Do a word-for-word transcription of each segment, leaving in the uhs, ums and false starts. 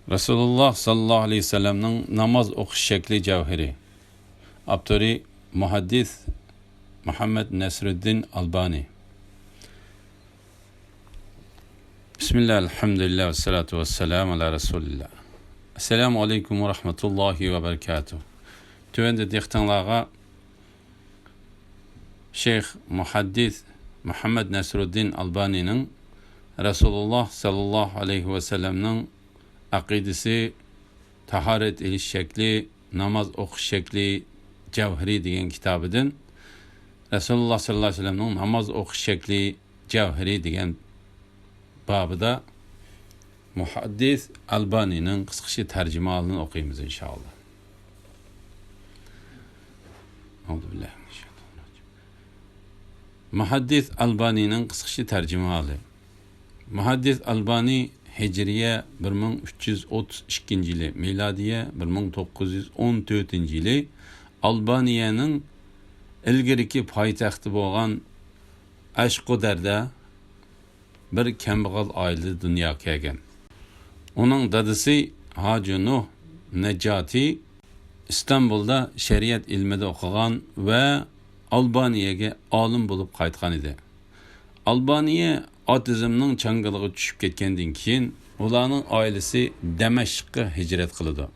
رەسۇلۇللاھ ساللاللاھۇ ئەلەيھى ۋەسەللەمنىڭ ناماز ئوقۇش شەكلى جەۋھىرى. ئاپتورى مۇھەددىس مۇھەممەد نەسرۇددىن ئالبانى. بىسمىللاھ، ئەلھەمدۇلىللاھ، ۋەسسالاتۇ ۋەسسالامۇ ئالا رەسۇلىللاھ. ئەسسالامۇ ئەلەيكۇم ۋە رەھمەتۇللاھى ۋە بەرىكاتۇھ. تۆۋەندە دىققىتىڭلارغا شەيخ مۇھەددىس مۇھەممەد نەسرۇددىن ئالبانىنىڭ رەسۇلۇللاھ ساللاللاھۇ ئەلەيھى ۋەسەللەمنىڭ ئەقىدىسى، تاھارەت ئېلىش شەكلى، ناماز ئوقۇش شەكلى جەۋھىرى دېگەن كىتابىدىن رەسۇلۇللاھ ساللاللاھۇ ئەلەيھى ۋەسەللەمنىڭ ناماز ئوقۇش شەكلى جەۋھىرى دېگەن بابىدا مۇھەددىس ئەلبانىنىڭ قىسقىچە تەرجىمىھالىنى ئوقۇيمىز، ئىنشائاللا. مۇھەددىس ئەلبانىنىڭ قىسقىچە تەرجىمىھالى. مۇھەددىس ئەلبانى ھىجرىيە بىر مىڭ ئۈچ يۈز ئوتتۇز ئىككىنچى يىلى، مىلادىيە بىر مىڭ توققۇز يۈز ئون تۆتىنچى يىلى ئالبانىيەنىڭ ئىلگىرىكى پايتەختى بولغان ئەشقۇدەردە بىر كەمبەغەل ئائىلىدە دۇنياغا كەلگەن. ئۇنىڭ دادىسى ھاجى نۇھ نەججاتى ئىستانبۇلدا شەرىئەت ئىلمىدا ئوقۇغان ۋە ئالبانىيەگە ئالىم بولۇپ قايتقان ئىدى. ئالبانىيە ئاتېئىزمنىڭ چاڭگىلىغا چۈشۈپ كەتكەندىن كېيىن، ئۇلارنىڭ ئائىلىسى دەمەشققە ھىجرەت قىلىدۇ.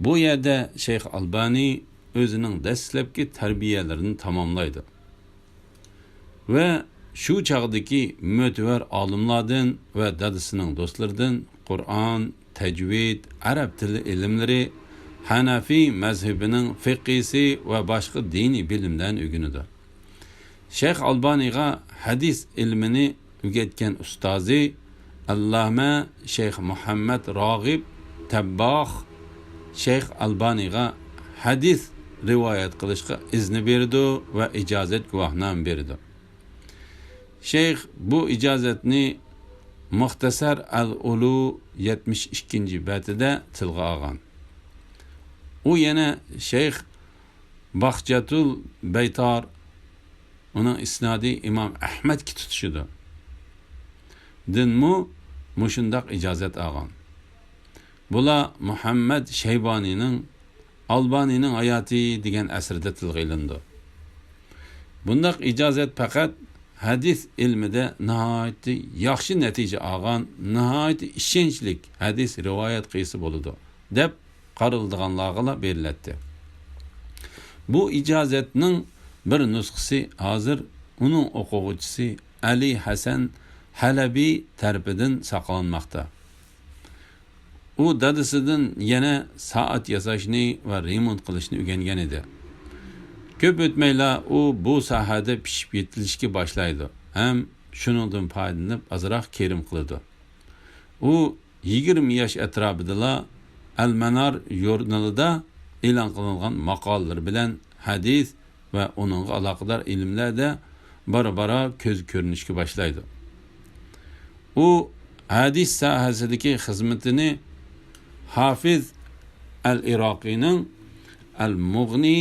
بۇ يەردە شەيخ ئالبانى ئۆزىنىڭ دەسلەپكى تەربىيەلىرىنى تاماملايدۇ. ۋە شۇ چاغدىكى مۆتىۋەر ئالىملاردىن ۋە دادىسىنىڭ دوستلىرىدىن قۇرئان، تەجۋىد، ئەرەب تىلى ئىلىملىرى، ھەنەفىي مەزھىپىنىڭ فىقھىسى ۋە باشقا دىنىي بىلىملەرنى ئۆگىنىدۇ. شەيخ ئالبانىغا ھەدىس ئىلمىنى ئۆگەتكەن ئۇستازى ئەللامە شەيخ مۇھەممەد راغىب تەبباخ شەيخ ئەلبانىغا ھەدىس رىۋايەت قىلىشقا ئىزنى بېرىدۇ ۋە ئىجازەت گۇۋاھنامە بېرىدۇ. شەيخ بۇ ئىجازەتنى مۇختەسەر ئەل ئۇلۇ يەتمىش ئىككىنچى بەتىدە تىلغا ئالغان. ئۇ يەنە شەيخ باخجەتۇل بەيتار، ئۇنىڭ ئىسنادى ئىمام ئەھمەدكە تۇتىشىدۇ، دىنمۇ مۇشۇنداق ئىجازەت ئالغان. بۇلار مۇھەممەد شەيبانىنىڭ ئالبانىنىڭ ھاياتى دېگەن ئەسىرىدە تىلغا ئېلىنىدۇ. بۇنداق ئىجازەت پەقەت ھەدىس ئىلمىدە ناھايىتى ياخشى نەتىجە ئالغان، ناھايىتى ئىشەنچلىك ھەدىس رىۋايەت قىلسا بولىدۇ، دەپ قارىلىدىغانلارغىلا بېرىلەتتى. بۇ ئىجازەتنىڭ بىر نۇسخىسى ھازىر ئۇنىڭ ئوقۇغۇچىسى ئەلى ھەسەن ھەلەبى تەرىپىدىن ساقلانماقتا. ئۇ دادىسىدىن يەنە سائەت ياساشنى ۋە رېمونت قىلىشنى ئۆگەنگەن ئىدى. كۆپ ئۆتمەيلا ئۇ بۇ ساھەدە پىشىپ يېتىلىشكە باشلايدۇ ھەم شۇنىڭدىن پايدىلىنىپ ئازراق كىرىم قىلىدۇ. ئۇ يىگىرمە ياش ئەتراپىدىلا ئەلمەنار ژۇرنىلىدا ئېلان قىلىنغان ماقالىلىرى بىلەن ھەدىس ۋە ئۇنىڭغا ئالاقىدار ئىلىملەردە بارا-بارا كۆز كۆرۈنۈشكە باشلايدۇ. ئۇ ھەدىس ساھەسىدىكى خىزمىتىنى ھافىز ئەل ئىراقىنىڭ ئەل مۇغنى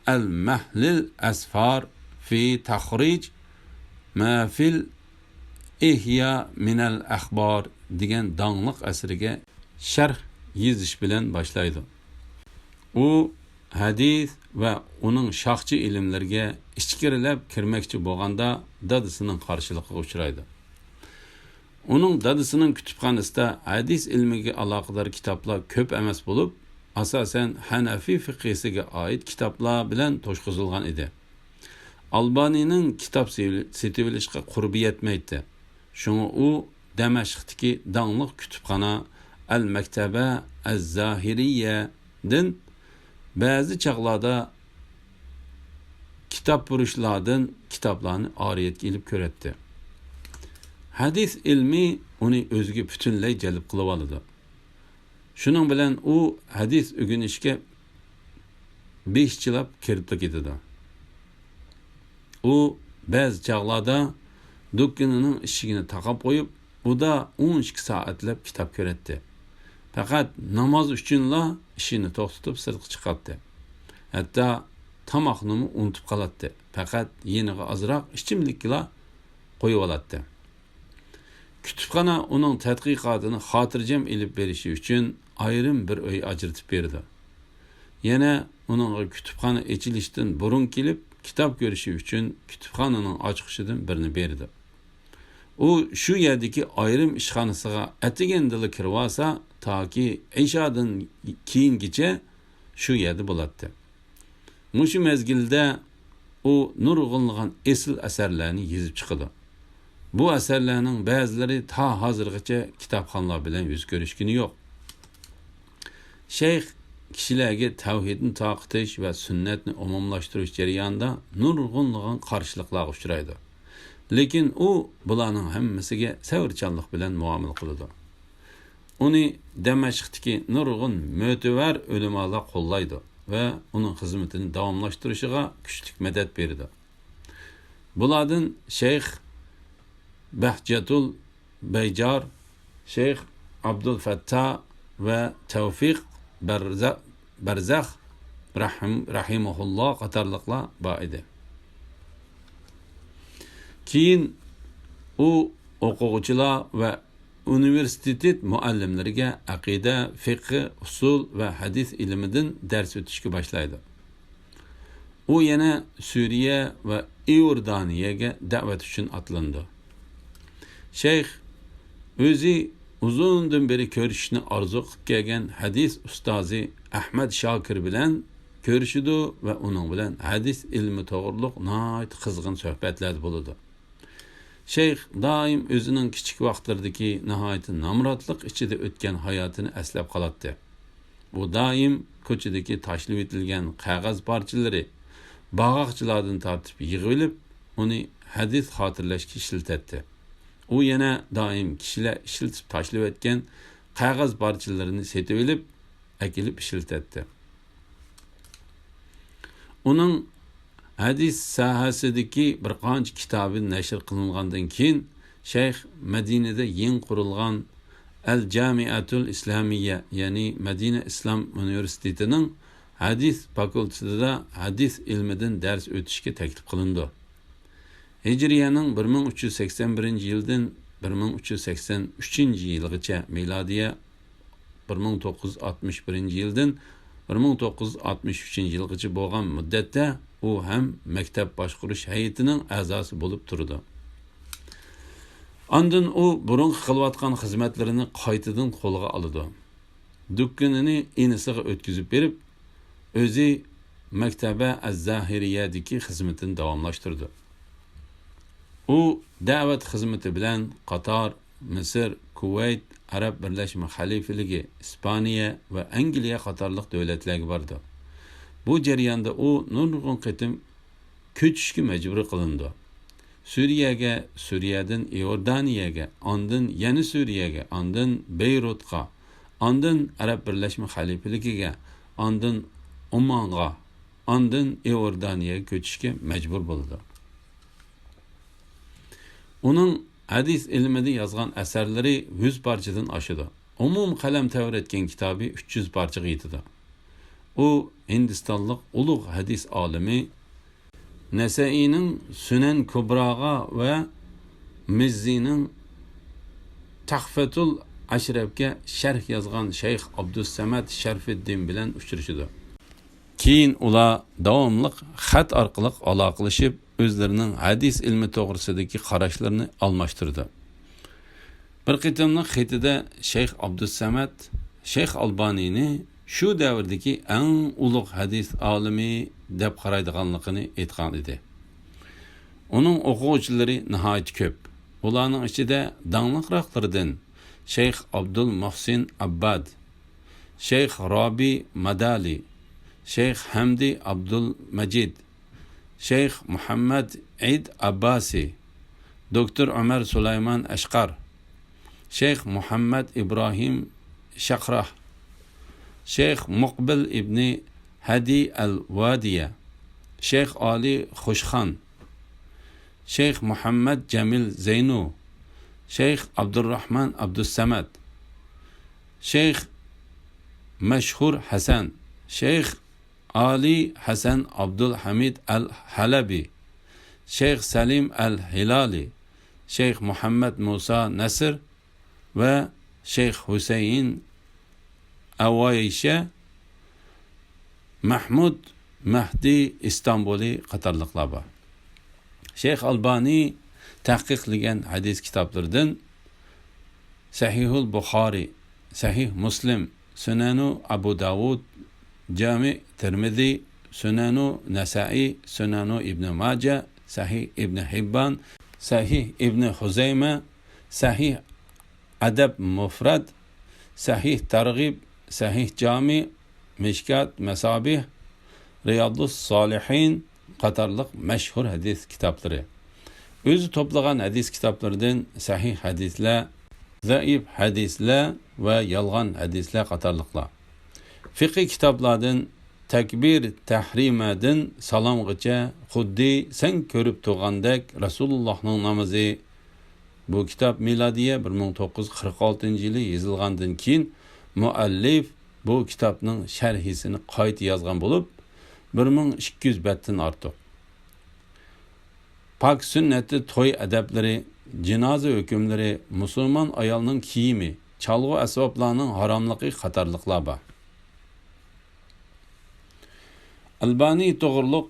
ئەل مەھلىل ئەسفار في تخريج ما في الإحياء من الأخبار دېگەن داڭلىق ئەسىرىگە شەرھ يېزىش بىلەن باشلايدۇ. ئۇ ھەدىس ۋە ئۇنىڭ شاخچى ئىلىملىرىگە ئىچكىرىلەپ كىرمەكچى بولغاندا، دادىسىنىڭ قارشىلىقىغا ئۇچرايدۇ. ئۇنىڭ دادىسىنىڭ كۇتۇپخانىسىدا ھەدىس ئىلمىگە ئالاقىدار كىتابلار كۆپ ئەمەس بولۇپ، ئاساسەن ھەنەفىي فىقھىسىگە ئائىت كىتابلار بىلەن توشقۇزۇلغان ئىدى. ئالبانىنىڭ كىتاب سېۋىل-، سېتىۋېلىشقا قۇربى يەتمەيتتى. شۇڭا ئۇ دەمەشقتىكى داڭلىق كۇتۇپخانا ئەل مەكتەبە ئەز زاھىرىيەدىن بەزى چاغلاردا كىتابپۇرۇشلاردىن كىتابلارنى ئارىيەتكە ئېلىپ كۆرەتتى. ھەدىس ئىلمى ئۇنى ئۆزىگە پۈتۈنلەي جەلپ قىلىۋالىدۇ. شۇنىڭ بىلەن ئۇ ھەدىس ئۆگىنىشكە بېشىچىلاپ كىرىپلا كېتىدۇ. ئۇ بەزى چاغلاردا دۇكىنىنىڭ ئىشىكىنى تاقاپ قويۇپ، ئۇدا ئون ئىككى سائەتلەپ كىتاب كۆرەتتى. پەقەت ناماز ئۈچۈنلا ئىشىنى توختىتىپ سىرتقا چىقاتتى. ھەتتا تاماقنىمۇ ئۇنتۇپ قالاتتى. پەقەت يېنىغا ئازراق ئىچىملىكلا قويۇۋالاتتى. كۇتۇپخانا ئۇنىڭ تەتقىقاتىنى خاتىرجەم ئېلىپ بېرىشى ئۈچۈن ئايرىم بىر ئۆي ئاجرىتىپ بېرىدۇ. يەنە ئۇنىڭغا كۇتۇپخانا ئېچىلىشتىن بۇرۇن كېلىپ، كىتاب كۆرۈشى ئۈچۈن كۇتۇپخانىنىڭ ئاچقۇچىدىن بىرنى بېرىدۇ. ئۇ شۇ يەردىكى ئايرىم ئىشخانىسىغا ئەتىگەندىلا كىرىۋالسا، تاكى ئىشادىن كېيىنگىچە شۇ يەردە بولاتتى. مۇشۇ مەزگىلدە ئۇ نۇرغۇنلىغان ئېسىل ئەسەرلەرنى يېزىپ چىقىدۇ. بۇ ئەسەرلەرنىڭ بەزىلىرى تا ھازىرغىچە كىتابخانلار بىلەن يۈز كۆرۈشكىنى يوق. شەيخ كىشىلەرگە تەۋھىدنى تارقىتىش ۋە سۈننەتنى ئومۇملاشتۇرۇش جەريانىدا نۇرغۇنلىغان قارشىلىقلارغا ئۇچرايدۇ. لېكىن ئۇ بۇلارنىڭ ھەممىسىگە سەۋرچانلىق بىلەن مۇئامىلە قىلىدۇ. ئۇنى دەمەشقتىكى نۇرغۇن مۆتىۋەر ئۆلىمالار قوللايدۇ ۋە ئۇنىڭ خىزمىتىنى داۋاملاشتۇرۇشىغا كۈچلۈك مەدەت بېرىدۇ. بۇلاردىن شەيخ بەھجەتۇل بەيجار، شەيخ ئابدۇل فەتتا ۋە تەۋفىق بەرزە-، بەرزەخ رەھىم-، رەھىمەھۇللا قاتارلىقلار بار ئىدى. كېيىن ئۇ ئوقۇغۇچىلار ۋە ئۇنىۋېرسىتېت مۇئەللىملىرىگە ئەقىدە، فىقھى، ئۇسۇل ۋە ھەدىس ئىلمىدىن دەرس ئۆتۈشكە باشلايدۇ. ئۇ يەنە سۈرىيە ۋە ئىئوردانىيەگە دەۋەت ئۈچۈن ئاتلىنىدۇ. شەيخ ئۆزى ئۇزۇندىن بېرى كۆرۈشۈشنى ئارزۇ قىلىپ كەلگەن ھەدىس ئۇستازى ئەھمەد شاكىر بىلەن كۆرۈشىدۇ ۋە ئۇنىڭ بىلەن ھەدىس ئىلمى توغرۇلۇق ناھايىتى قىزغىن سۆھبەتلەردە بولىدۇ. شەيخ دائىم ئۆزىنىڭ كىچىك ۋاقىتلىرىدىكى ناھايىتى نامراتلىق ئىچىدە ئۆتكەن ھاياتىنى ئەسلەپ قالاتتى. ئۇ دائىم كوچىدىكى تاشلىۋېتىلگەن قەغەز پارچىلىرى، باغاقچىلاردىن تارتىپ يىغىۋېلىپ، ئۇنى ھەدىس خاتىرىلەشكە ئىشلىتەتتى. ئۇ يەنە دائىم كىشىلەر ئىشلىتىپ تاشلىۋەتكەن قەغەز پارچىلىرىنى سېتىۋېلىپ، ئەكېلىپ ئىشلىتەتتى. ئۇنىڭ ھەدىس ساھەسىدىكى بىر قانچە كىتابى نەشر قىلىنغاندىن كېيىن، شەيخ مەدىنىدە يېڭى قۇرۇلغان ئەل جامىئەتۇل ئىسلامىيە، يەنى مەدىنە ئىسلام ئۇنىۋېرسىتېتىنىڭ ھەدىس فاكۇلتېتىدا ھەدىس ئىلمىدىن دەرس ئۆتۈشكە تەكلىپ قىلىنىدۇ. ھىجرىيەنىڭ بىر مىڭ ئۈچ يۈز سەكسەن بىرىنچى يىلىدىن بىر مىڭ ئۈچ يۈز سەكسەن ئۈچىنچى يىلغىچە، مىلادىيە بىر مىڭ توققۇز يۈز ئاتمىش بىرىنچى يىلدىن بىر مىڭ توققۇز يۈز ئاتمىش ئۈچىنچى يىلغىچە بولغان مۇددەتتە ئۇ ھەم مەكتەپ باشقۇرۇش ھەيئىتىنىڭ ئەزاسى بولۇپ تۇرىدۇ. ئاندىن ئۇ بۇرۇنقى قىلىۋاتقان خىزمەتلىرىنى قايتىدىن قولغا ئالىدۇ. دۇكىنىنى ئىنىسىغا ئۆتكۈزۈپ بېرىپ، ئۆزى مەكتەبە ئەز-زاھىرىيەدىكى خىزمىتىنى داۋاملاشتۇرىدۇ. ئۇ دەۋەت خىزمىتى بىلەن قاتار مىسىر، كۇۋەيت، ئەرەب بىرلەشمە خەلىپىلىكى، ئىسپانىيە ۋە ئەنگلىيە قاتارلىق دۆلەتلەرگە بارىدۇ. بۇ جەرياندا ئۇ نۇرغۇن قېتىم كۆچۈشكە مەجبۇر قىلىنىدۇ. سۈرىيەگە، سۈرىيەدىن ئىئوردانىيەگە، ئاندىن يەنە سۈرىيەگە، ئاندىن بەيرۇتقا، ئاندىن ئەرەب بىرلەشمە خەلىپىلىكىگە، ئاندىن ئومانغا، ئاندىن ئىئوردانىيەگە كۆچۈشكە مەجبۇر بولىدۇ. ئۇنىڭ ھەدىس ئىلمىدا يازغان ئەسەرلىرى يۈز پارچىدىن ئاشىدۇ. ئومۇمىي قەلەم تەۋرەتكەن كىتابى ئۈچ يۈز پارچىغا يېتىدۇ. ئۇ ھىندىستانلىق ئۇلۇغ ھەدىس ئالىمى نەسەئىينىڭ سۈنەن كۇبراغا ۋە مىززىنىڭ تەھفەتۇل ئەشرەپكە شەرھ يازغان شەيخ ئابدۇسسەمەد شەرفىددىن بىلەن ئۇچرىشىدۇ. كېيىن ئۇلار داۋاملىق خەت ئارقىلىق ئالاقىلىشىپ، ئۆزلىرىنىڭ ھەدىس ئىلمى توغرىسىدىكى قاراشلىرىنى ئالماشتۇرىدۇ. بىر قېتىملىق خېتىدە شەيخ ئابدۇسسەمەد شەيخ ئالبانىنى شۇ دەۋردىكى ئەڭ ئۇلۇغ ھەدىس ئالىمى دەپ قارايدىغانلىقىنى ئېيتقان ئىدى. ئۇنىڭ ئوقۇغۇچىلىرى ناھايىتى كۆپ. ئۇلارنىڭ ئىچىدە داڭلىقراقلىرىدىن شەيخ ئابدۇل مۇھسىن ئابباد، شەيخ رابى مادالى، شەيخ ھەمدى ئابدۇل مەجىد، شەيخ مۇھەممەد ئېيد ئابباسى، دوكتور ئۆمەر سۇلايمان ئەشقەر، شەيخ مۇھەممەد ئىبراھىم شەقراھ، شەيخ مۇقبىل ئىبنى ھەدى ئەل ۋادىيە، شەيخ ئالى خۇشخان، شەيخ مۇھەممەد جەمىل زەينۇ، شەيخ ئابدۇرراھمان ئابدۇسسەمەد، شەيخ مەشھۇر ھەسەن، شەيخ ئالى ھەسەن ئابدۇل ھەمىد ئەل ھەلەبى، شەيخ سەلىم ئەل ھىلالى، شەيخ مۇھەممەد مۇسا نەسىر ۋە شەيخ ھۈسەيىن ئەۋايشە، مەھمۇد مەھدى ئىستانبۇلى قاتارلىقلار بار. شەيخ ئالبانى تەھقىقلىگەن ھەدىس كىتابلىرىدىن سەھىھۇل بۇخارى، سەھىھ مۇسلىم، سۈنەنۇ ئەبۇ داۋۇد، جامى تىرمىزى، سۈنەنۇ نەسائىي، سۈنەنۇ ئىبنى ماجە، سەھىھ ئىبنى ھىببان، سەھىھ ئىبنى خۇزەيمە، سەھىھ ئەدەب مۇفرەد، سەھىھ تەرغىب، سەھىھ جامى، مىشكات مەسابىھ، رىيادۇس سالىھىن قاتارلىق مەشھۇر ھەدىس كىتابلىرى. ئۆزى توپلىغان ھەدىس كىتابلىرىدىن سەھىھ ھەدىسلەر، زەئىپ ھەدىسلەر ۋە يالغان ھەدىسلەر قاتارلىقلار. فىقھىي كىتابلاردىن تەكبىر تەھرىمەدىن سالامغىچە خۇددى سەن كۆرۈپ تۇرغاندەك رەسۇلۇللاھنىڭ نامىزى. بۇ كىتاب مىلادىيە بىر مىڭ توققۇز يۈز قىرىق ئالتىنچى يىلى يېزىلغاندىن كېيىن، مۇئەللىپ بۇ كىتابنىڭ شەرھىسىنى قايتا يازغان بولۇپ، بىر مىڭ ئىككى يۈز بەتتىن ئارتۇق. پاك سۈننەتتە توي ئەدەپلىرى، جىنازا ھۆكۈملىرى، مۇسۇلمان ئايالنىڭ كىيىمى، چالغۇ ئەسۋابلارنىڭ ھاراملىقى قاتارلىقلار بار. ئەلبانى توغرۇلۇق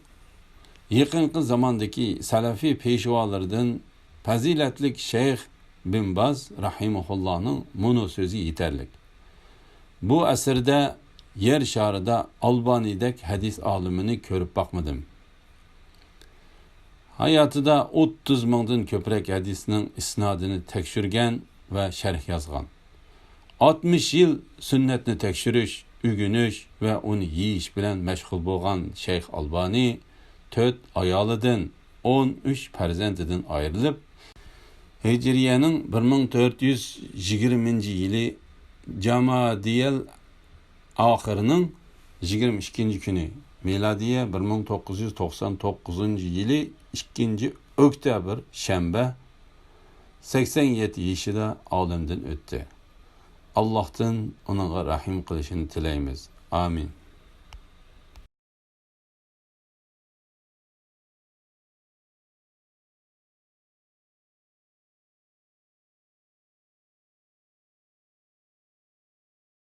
يېقىنقى زاماندىكى سەلەفىي پېشۋالىرىدىن پەزىلەتلىك شەيخ بىن باز رەھىمەھۇللانىڭ مۇنۇ سۆزى يېتەرلىك: بۇ ئەسىردە يەر شارىدا ئالبانىدەك ھەدىس ئالىمىنى كۆرۈپ باقمىدىم. ھاياتىدا ئوتتۇز مىڭدىن كۆپرەك ھەدىسنىڭ ئىسنادىنى تەكشۈرگەن ۋە شەرھ يازغان. ئاتمىش يىل سۈننەتنى تەكشۈرۈش، ئۆگىنىش ۋە ئۇنى يېيىش بىلەن مەشغۇل بولغان شەيخ ئالبانى تۆت ئايالىدىن، ئون ئۈچ پەرزەنتىدىن ئايرىلىپ، ھىجرىيەنىڭ بىر مىڭ تۆت يۈز يىگىرمىنچى يىلى جامادىيەل ئاخىرنىڭ يىگىرمە ئىككىنچى كۈنى، مىلادىيە بىر مىڭ توققۇز يۈز توقسان توققۇزىنچى يىلى ئىككىنچى ئۆكتەبىر شەنبە، سەكسەن يەتتە يېشىدا ئالەمدىن ئۆتتى. ئاللاھتىن ئۇنىڭغا رەھىم قىلىشىنى تىلەيمىز. ئامىن.